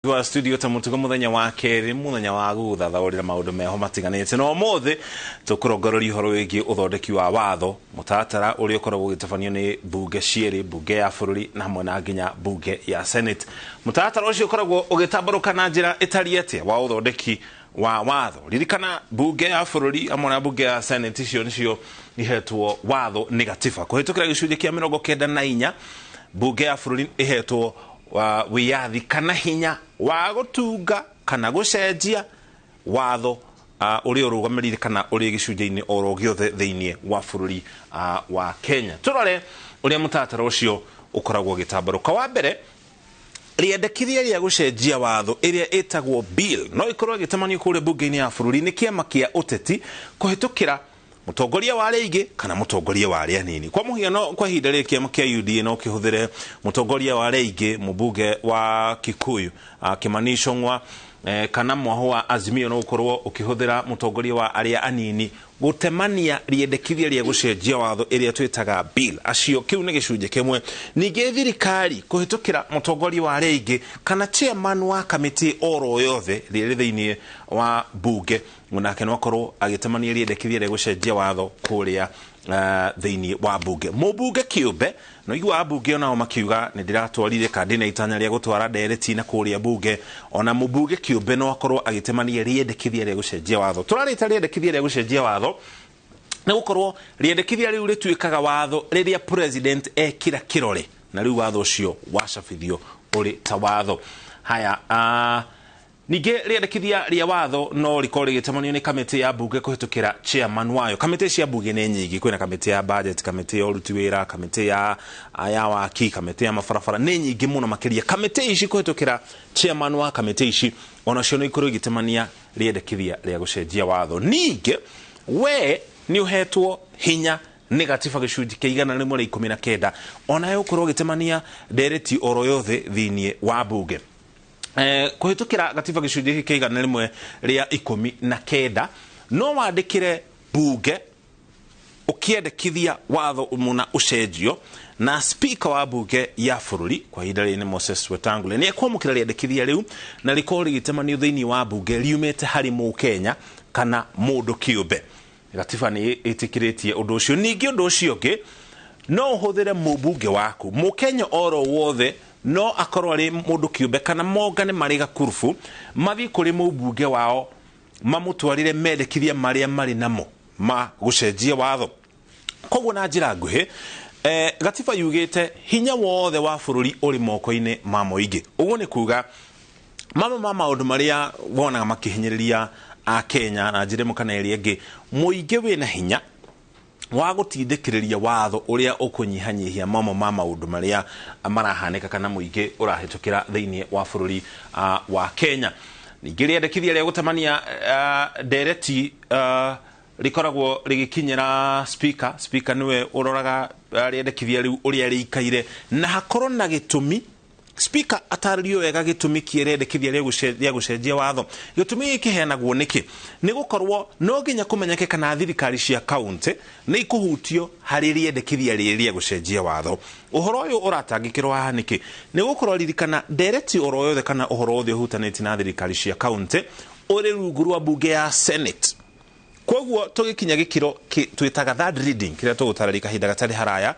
Wa studio ta mutugo muthenya wa keri, muthenya wa guguthathaurira maundu meho matiganite, no umuthi tukurongororia uhoro wigie uthondeki wa watho, mutaratara uria ukoragwo ugitabanio ni bunge cieri, bunge ya bururi na hamwe na nginya bunge ya Senate. Mutaratara ucio ukoragwo ugitamburuka na njira itari atia wa uthondeki wa watho? Ririkana bunge ya bururi hamwe na bunge ya Senate icio nicio ihetwo watho ni gatiba kuhitukira gicunjĩ kia 94. Bunge ya bururi ihetwo wa wiyathi kana hinya wa gutunga kana gucenjia watho uria urugamirire kana uri gicunjĩ-inĩ oro gĩothe thĩinĩ wa bũrũri wa Kenya. Turore uria mutaratara ucio ukoragwo ũgĩtambarũka. Wa mbere, rĩendekithia rĩa gũcenjia watho ĩrĩa ĩtagwo bill no ĩkorwo ĩgĩtamanio kũrĩa bunge-inĩ ya bũrũri nĩ kĩama kĩa ũteti kũhĩtũkĩra mũtongoria wa arĩa aingĩ kana mũtongoria wa arĩa anini. Kwa mũhiano, kwa ihinda rĩrĩ kĩama kĩa UDA no kĩhũthĩre mũtongoria wa arĩa aingĩ, mũmbunge wa Kikuyu Kimani Ichung'wa, kana mwaho wa Azimio no ũkorwo ũkĩhũthĩra mũtongoria wa arĩa anini gũtemania rĩendekithia rĩa gũcenjia watho ĩrĩa twĩtaga bill. Acio kĩu nĩ gĩcunjĩ kĩmwe. Ningĩ thirikari kũhĩtũkĩra mũtongoria wa arĩa aingĩ kana chairman wa kamĩtĩ oro yothe rĩrĩ thĩinĩ wa bunge, onake no akorwo agĩtemania rĩendekithia rĩa gũcenjia watho kũrĩa thĩinĩ wa bunge. Mũmbunge kĩũmbe no igua ambunge onao makiuga nĩ ndĩratwarire kana ndĩna itanya rĩa gũtwara ndereti na kũrĩa bunge, ona mũmbunge kĩũmbe no akorwo agĩtemania rĩendekithia rĩa gũcenjia watho. Tũrarĩta rĩendekithia rĩa gũcenjia watho nĩ gũkorwo rĩendekithia rĩu rĩtuĩkaga watho rĩrĩa president ekĩra kĩrore na rĩu watho ũcio wacabithio ũrĩ ta watho. Haya, ningĩ rĩendekithia rĩa watho no rĩkorwo rĩgĩtamanio nĩ kamĩtĩ ya bunge kũhĩtũkĩra chairman wayo. Kamĩtĩ cia bunge nĩ nyingĩ, kwĩna kamĩtĩ ya budget, kamĩtĩ ya ũruti wĩra, kamĩtĩ ya waki, kamĩtĩ ya mabarabara, nĩ nyingĩ mũno makĩria. Kamĩtĩ ici kũhĩtũkĩra chairman wa kamĩtĩ ici onacio no ikorwo igĩtemania rĩendekithia rĩa gũcenjia watho. Ningĩ we nĩ ũhetwo hinya nĩ gatiba gĩcunjĩ kĩa 119 onawe ũkorwo ũgĩtemania ndereti oro yothe thĩinĩ wa bunge. Kũhĩtũkĩra gatiba gĩcunjĩ gĩkĩ kĩa 119 no wandĩkĩre bunge ũkĩendekithia watho mũna ũcenjio, na speaker wa bunge ya bũrũri kwa ihinda rĩrĩ nĩ Moses Wetangula nĩ ekwamũkĩra rĩendekithia rĩu na rĩkorwo rĩgĩtemanio thĩinĩ wa bunge riumĩte harĩ mũkenya kana mũndũ kĩũmbe. Gatiba nĩ ĩtĩkĩrĩtie ũndũ ũcio. Ningĩ ũndũ ũcio ũngĩ, no ũhũthĩre mũmbunge waku, mũkenya oro wothe no akorwo arĩ mũndũ kĩũmbe kana mongane marĩ gakurubu mathiĩ kũrĩ mũmbunge wao mamũtwarĩre mendekithia marĩa marĩ namo ma gũcenjia watho. Koguo na njĩra nguhĩ, gatiba yugĩte hinya wothe wa bũrũri ũrĩ moko-inĩ ma mũingĩ. Ũguo nĩ kuga mamwe ma maũndũ marĩa wonaga makĩhinyĩrĩria a Kenya na njĩra ĩmwe kana ĩrĩa ĩngĩ, mũingĩ wĩna hinya wa gũtindĩkĩrĩria watho ũrĩa ũkũnyihanyihia mamwe ma maũndũ marĩa marahanĩka kana mũingĩ ũrahĩtũkĩra thĩinĩ wa bũrũri wa Kenya. Ningĩ rĩendekithia rĩa gũtemania ndereti rĩkoragwo rĩgĩkinyĩra speaker. Speaker nĩwe ũroraga rĩendekithia rĩu ũrĩa rĩikaire, na hakorwo na gĩtũmi speaker atarĩrio wega gĩtũmi kĩa rĩendekithia rĩa gũcenjia watho. Gĩtũmi gĩkĩ kĩheanagwo nĩkĩ? Nĩ gũkorwo no nginya kũmenyeke kana thirikari cia kaunti nĩ ikũhutio harĩ rĩendekithia rĩrĩ rĩa gũcenjia watho. Ũhoro ũyũ ũratangĩkĩrwo haha nĩkĩ? Nĩ gũkorwo ririkana ndereti oro yothe kana ũhoro wothe ũhutanĩtie na thirikari cia kaunti ũrĩ rungu rwa bunge ya Senate. Koguo tũgĩkinya gĩkĩro twĩtaga third reading kĩrĩa tũgũtarĩria kahinda gatarĩ haraya,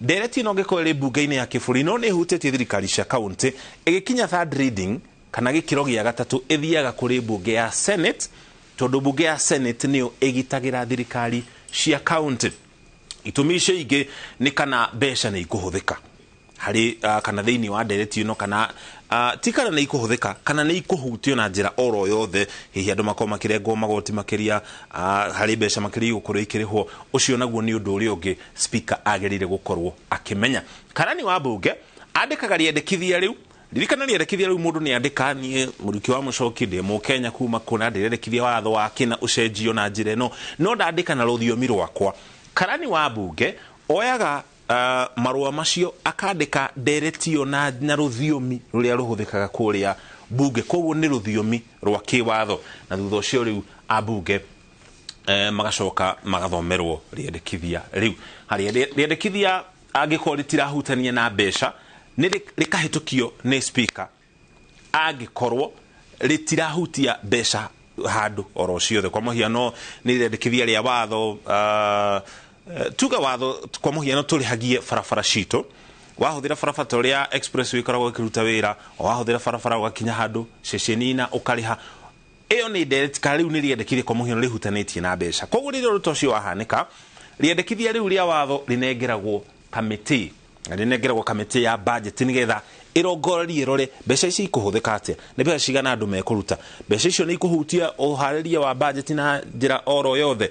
ndereti ĩno ĩngĩkorwo ĩrĩ bunge-inĩ ya kĩbũrũri no nĩ ĩhutĩtie thirikari cia kaunti, ĩgĩkinya third reading kana gĩkĩro gĩa gatatũ ĩthiaga kũrĩ bunge ya Senate, tondũ bunge ya Senate nĩyo ĩgitagĩra thirikari cia kaunti. Itũmi icio ingĩ nĩ kana mbeca nĩ ikũhũthĩka harĩ kana thĩinĩ wa ndereti ĩno, kana ti kana nĩ ikũhũthĩka kana nĩ ikũhutio na njĩra oro yothe, hihi andũ makorwo makĩrengwo magoti makĩria, harĩ mbeca makĩria igũkorwo ikĩrĩhwo. Ũcio naguo nĩ ũndũ ũrĩa ũngĩ speaker agĩrĩire gũkorwo akĩmenya. Karani wa bunge andĩkaga rĩendekithia rĩu. Ririkana rĩendekithia rĩu mũndũ nĩ andĩka, niĩ Mũruki wa Mũcoki ndĩ mũkenya kuma kũna, ndĩrendekithia watho wa kĩna ũcenjio na njĩra ĩno, no ndandĩka na rũthiomi rwakwa. Karani wa bunge oyaga marũa macio akandĩka ndereti ĩyo na rũthiomi rũrĩa rũhũthĩkaga kũrĩa bunge, koguo nĩ rũthiomi rwa kĩwatho, na thutha ũcio rĩu ambunge magacoka magathomerwo rĩendekithia rĩu. Harĩa rĩendekithia angĩkorwo rĩtirahutania na mbeca nĩ rĩkahĩtũkio nĩ speaker. Angĩkorwo rĩtirahutia mbeca handũ oro ciothe, kwa mũhiano nĩ rĩendekithia rĩa watho, tuge watho kwa mũhiano tũrĩhagie barabara citũ. Wahũthĩra barabara ta ũrĩa expressway ĩkoragwo ĩkĩruta wĩra, wahũthĩra barabara ũgakinya handũ ceceni-na ũkarĩha, ĩyo nĩ ndereti kana rĩu nĩ rĩendekithia kwa mũhiano rĩhutanĩtie na mbeca. Koguo rĩrĩa ũndũ ta ũcio wahanĩka, rĩendekithia rĩu rĩa watho rĩnengeragwo kamĩtĩ, rĩnengeragwo kamĩtĩ ya budget nĩgetha ĩrongorerie, ĩrore mbeca ici ikũhũthĩka atĩa, nĩ mbeca cigana andũ mekũruta, mbeca icio nĩ ikũhutia ũharĩria wa budget na njĩra oro yothe,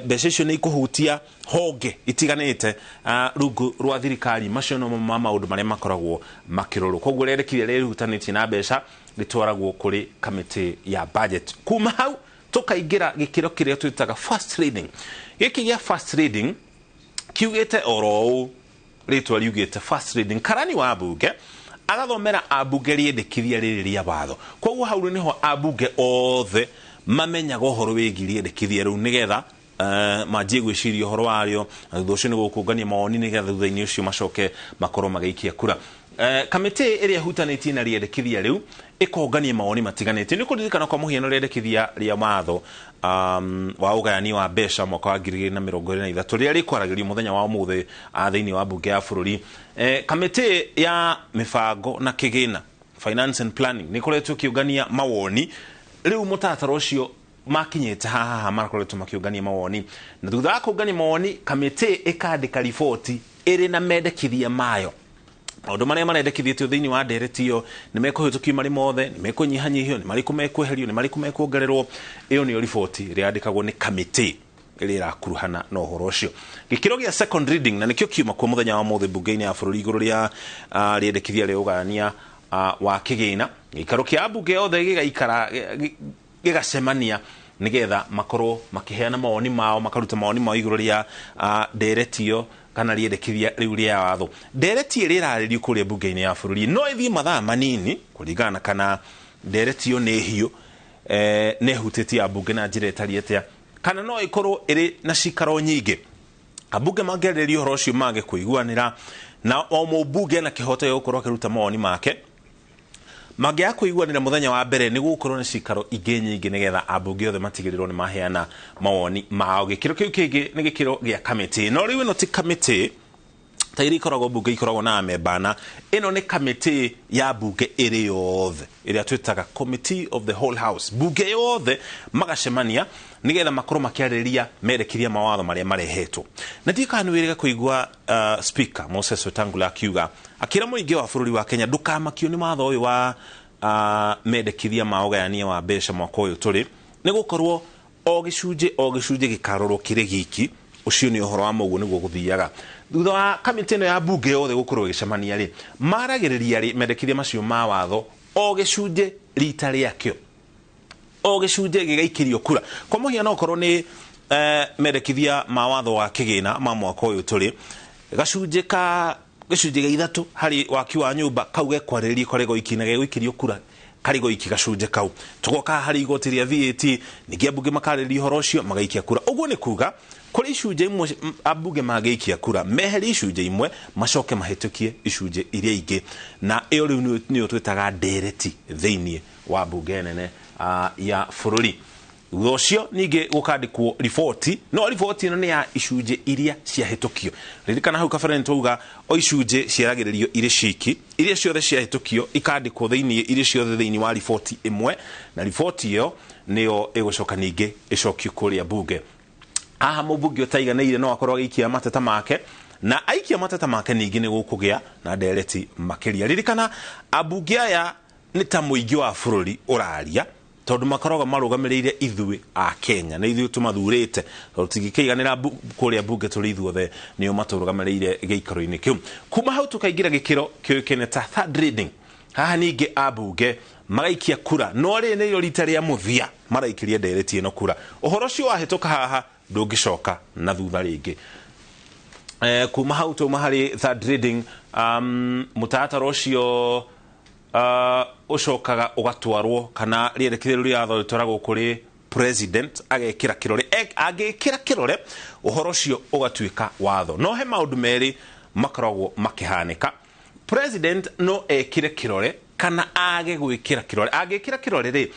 mbeca icio nĩ ikũhutia honge itiganĩte rungu rwa thirikari. Macio no ma maũndũ marĩa makoragwo makĩrorwo. Koguo rĩendekithia rĩrĩa rĩhutanĩtie na mbeca rĩtwaragwo kũrĩ kamĩtĩ ya budget. Kuma hau tũkaingĩra gĩkĩro kĩrĩa twĩtaga first reading. Gĩkĩ gĩa first reading kiugĩte oro ũũ rĩtwa riugĩte, first reading, karani wa mbunge agathomera ambunge rĩendekithia rĩrĩ rĩa watho. Koguo hau nĩho ambunge othe mamenyaga ũhoro wĩgiĩ rĩendekithia rĩu nĩgetha manjie gwĩciria ũhoro warĩo, na thutha ũcio nĩ gũkũngania mawoni nĩgetha thutha-inĩ ũcio macoke makorwo magĩikia kura. Kamĩtĩ ĩrĩa ĩhutanĩtie na rĩendekithia rĩu ĩkongania mawoni matiganĩte. Nĩ kũririkana kwa mũhiano rĩendekithia rĩa watho wa ũgayani wa mbeca mwaka wa 2023 rĩrĩa rĩkwaragĩrio mũthenya wa ũmũthĩ thĩinĩ wa mbunge ya bũrũri, kamĩtĩ ya mĩbango na kĩgĩna, finance and planning, nĩ ĩkoretwo ĩkĩũngania mawoni. Rĩu mũtaratara ũcio makinyĩte haha marakoretwo makĩũngania mawoni, na thutha wa kũngania mawoni kamĩtĩ ĩkandĩka riboti ĩrĩ na mendekithia mayo, maũndũ marĩa marendekithĩtio thĩinĩ wa ndereti ĩyo, nĩ mekũhĩtũkio marĩ mothe, nĩ mekũnyihanyihio, nĩ marĩkũ mekweherio, nĩ marĩkũ mekuongererwo. Ĩyo nĩyo riboti ĩrĩa yandĩkagwo nĩ kamĩtĩ ĩrĩa ĩrakuruhana na ũhoro ũcio. Gĩkĩro gĩa second reading, na nĩkĩo kiuma kuo mũthenya wa mũthĩ mbunge-inĩ ya bũrũri igũrũ rĩa rĩendekithia rĩa ũgayania wa kĩgĩna, gĩikaro kĩa ambunge othe gĩgaikara gĩgacemania nĩgetha makorwo makĩheana mawoni mao, makaruta mawoni mao igũrũ rĩa ndereti ĩyo kana rĩendekithia rĩu rĩa watho. Ndereti ĩrĩa ĩrarĩrio kũrĩa mbunge-inĩ ya bũrũri no ĩthiĩ mathaa manini kũringana na kana ndereti ĩyo nĩ hiũ, nĩ ĩhutĩtie ambunge na njĩra ĩtariĩ atĩa, kana no ĩkorwo ĩrĩ na cikaro nyingĩ. Ambunge mangĩarĩrĩria ũhoro ũcio mage kũiguanĩra, na o mũmbunge na kĩhoto gĩa gũkorwo akĩruta mawoni make, mangĩaga kũiguanĩra mũthenya wa mbere nĩ gũgũkorwo na cikaro ingĩ nyingĩ nĩgetha ambunge othe matigĩrĩrwo nĩ maheana mawoni mao. Gĩkĩro kĩu kĩngĩ nĩ gĩkĩro gĩa kamĩtĩ, no rĩu ĩno ti kamĩtĩ ta iria ikoragwo mbunge ikoragwo na amemba, ĩno nĩ kamĩtĩ ya mbunge ĩrĩ yothe ĩrĩa twĩtaga committee of the whole house. Mbunge yothe magacemania nĩgetha makorwo makĩarĩrĩria merekeria mawatho marĩa marehetwo. Na ndiũĩ kana nĩ wĩrĩga kũigua Speaker Moses Wetangula akiuga, akĩra mũingĩ wa bũrũri wa Kenya ndũkamakio nĩ watho ũyũ wa mendekithia ma ũgayania wa mbeca mwaka ũyũ tũrĩ, nĩ gũkorwo o gĩcunjĩ o gĩcunjĩ gĩkarorwo kĩrĩ giki. Ũcio nĩ ũhoro wa mũguo nĩguo gũthiaga. Thutha wa kamĩtĩ ĩno ya mbunge yothe gũkorwo ĩgĩcemania rĩ, maragĩrĩria rĩ mendekithia macio ma watho o gĩcunjĩ rita rĩakĩo, o gĩcunjĩ gĩgaikĩrio kura. Kwa mũhiano okorwo nĩ mendekithia ma watho wa kĩgĩna ma mwaka ũyũ tũrĩ, gacunjĩ ka gĩcunjĩ gĩa ithatũ harĩ waki wa nyũmba kau gekwarĩrĩrio karĩ goiki na gegũikĩrio kura karĩ goiki gacunjĩ kau. Tũgoka harĩ igoti rĩa VAT, ningĩ ambunge makarĩrĩria ũhoro ũcio magaikia kura. Ũguo nĩ kuga kũrĩ icunjĩ imwe ambunge mangĩikia kura meherie icunjĩ imwe macoke mahĩtũkie icunjĩ iria ingĩ, na ĩyo rĩu nĩyo twĩtaga ndereti thĩinĩ wa mbunge nene ya bũrũri. Thutha ũcio ningĩ gũkandĩkwo riboti, no riboti ĩno nĩ ya icunjĩ iria ciahĩtũkio. Ririkana hau kabere nĩ twauga o icunjĩ ciaragĩrĩrio irĩ ciki, iria ciothe ciahĩtũkio ikandĩkwo thĩinĩ irĩ ciothe thĩinĩ wa riboti ĩmwe, na riboti ĩyo nĩyo ĩgũcoka ningĩ ĩcokio kũrĩa mbunge. Haha mũmbunge ũtaiganĩire no akorwo agĩikia mateta make, na aikia mateta make ningĩ nĩ gũkũgĩa na ndereti makĩria. Ririkana ambunge aya nĩ ta mũingĩ wa bũrũri ũraria, tondũ makoragwo marũgamĩrĩire ithuĩ a Kenya na ithuĩ tũmathurĩte, tondũ tũtingĩkĩiganĩra kũrĩa mbunge tũrĩ ithuothe, nĩo matũrũgamĩrĩire gĩikaro-inĩ kĩu. Kuma hau tũkaingĩra gĩkĩro kĩũĩkaine ta third reading. Haha ningĩ ambunge magaikia kura, no rĩrĩ nĩrĩo rita rĩa mũthia maraikĩria ndereti ĩno kura. Ũhoro ũcio wahĩtũka haha ndũngĩcoka na thutha rĩngĩ. Kuma hau tuma harĩ third reading, mũtaratara ũcio ũcokaga ũgatwarwo kana rĩendekithia rĩu rĩa watho rĩtwaragwo kũrĩ president agekĩra kĩrore. Angĩkĩra kĩrore ũhoro ũcio ũgatuĩka watho. No he maũndũ merĩ makoragwo makĩhanĩka. President no ekĩre kĩrore Kana age gwĩkĩra kĩrore. Angĩkĩra kĩrore rĩ,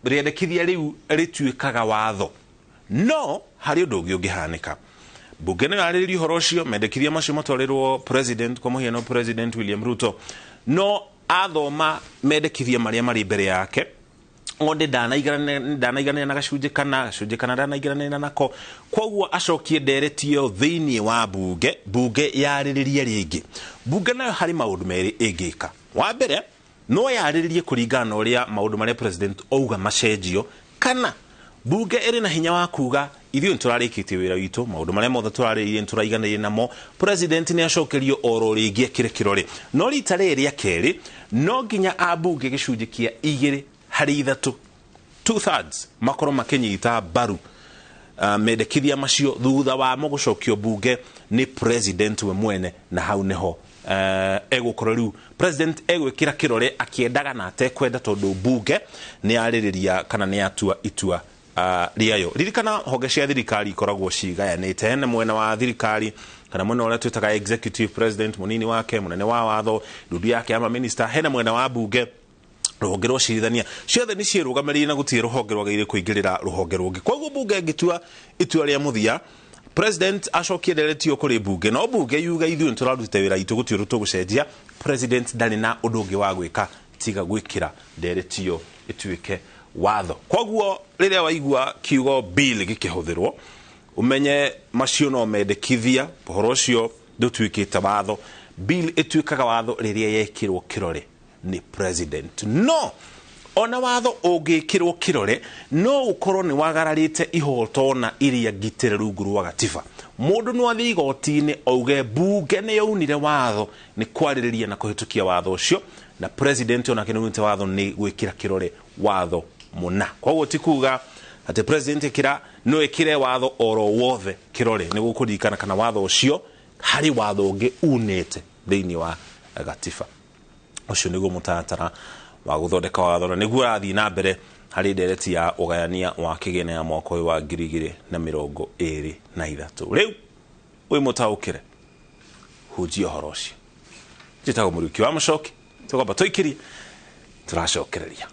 rĩendekithia rĩu rĩtuĩkaga watho. No harĩ ũndũ ũngĩ ũngĩhanĩka. Bunge no yarĩrĩrie ũhoro ũcio, mendekithia macio matwarĩrwo president, kwa mũhiano President William Ruto, no athoma mendekithia marĩa marĩ mbere yake onde ndanaiganĩra na gacunjĩ kana ndanaiganĩra nako, koguo acokie ndereti ĩyo thĩinĩ wa bunge, bunge yarĩrĩrie rĩngĩ. Bunge nayo harĩ maũndũ merĩ ĩngĩka. Wa mbere, no yarĩrĩrie kũringana na ũrĩa maũndũ marĩa president auga macenjio, kana bunge ĩrĩ na hinya wa kuga ithuĩ nĩ tũrarĩkĩtie wĩra witũ, maũndũ marĩa mothe tũrarĩrĩirie nĩ tũraiganĩire namo, president nĩ acokerio oro rĩngĩ ekĩre kĩrore. No rita rĩrĩ rĩa kerĩ no nginya ambunge gĩcunjĩ kĩa 2 harĩ 3, 2/3, makorwo makĩnyita mbaru mendekithia macio thutha wamo gũcokio bunge nĩ president we mwene. Na hau nĩho egũkorwo rĩu president egwĩkĩra kĩrore akĩendaga na atekwenda, tondũ bunge nĩ yarĩrĩria kana nĩ yatua itua rĩayo. Ririkana honge cia thirikari ikoragwo cigayanĩte. Hena mwena wa thirikari kana mwena ũrĩa twĩtaga executive, president, mũnini wake, mũnene wa watho, ndundu yake ya maminista. Hena mwena wa bunge, rũhonge rwa cirithania. Ciothe nĩ ciĩrũgamĩrĩire na gũtirĩ rũhonge rwagĩrĩire kũingĩrĩra rũhonge rũngĩ. Koguo bunge ĩngĩtua itua rĩa mũthia, president acokie nderetio kũrĩ bunge, no bunge yuga ithuĩ nĩ tũrarutĩte wĩra itũ, gũtirĩ ũndũ tũgũcenjia, president ndarĩ na ũndũ ũngĩ wa gwĩka tiga gwĩkĩra nderetio ĩtuĩke watho. Koguo rĩrĩa waigua kiugo bill gĩkĩhũthĩrwo, ũmenye macio no mendekithia, ũhoro ũcio ndũtuĩkĩte watho. Bill ĩtuĩkaga watho rĩrĩa yekĩrwo kĩrore nĩ president. No ona watho ũngĩkĩrwo kĩrore no ũkorwo nĩ wagararĩte ihoto na iria ngitĩre rungu rwa gatiba, mũndũ no athiĩ igoti-inĩ auge bunge nĩ yaunire watho nĩ kwarĩrĩria na kũhĩtũkia watho ũcio, na president onake nĩ unĩte watho nĩ gwĩkĩra kĩrore watho mũna. Koguo ti kuga atĩ president ĩkĩra no ĩkĩre watho oro wothe kĩrore nĩ gũkũririkana kana watho ũcio harĩ watho ũngĩ unĩte thĩinĩ wa gatiba. Ũcio nĩguo mũtaratara wa gũthondeka watho na nĩguo ũrathiĩ na mbere harĩ ndereti ya ũgayania wa kĩgĩna ya mwaka ũyũ wa 2023. Rĩu wĩ mũtaũkĩre, hunjia ũhoro ũcio. Njĩtagwo Mũriũki wa Mũcoki, tũkwamba tũikĩrie, tũracokereria.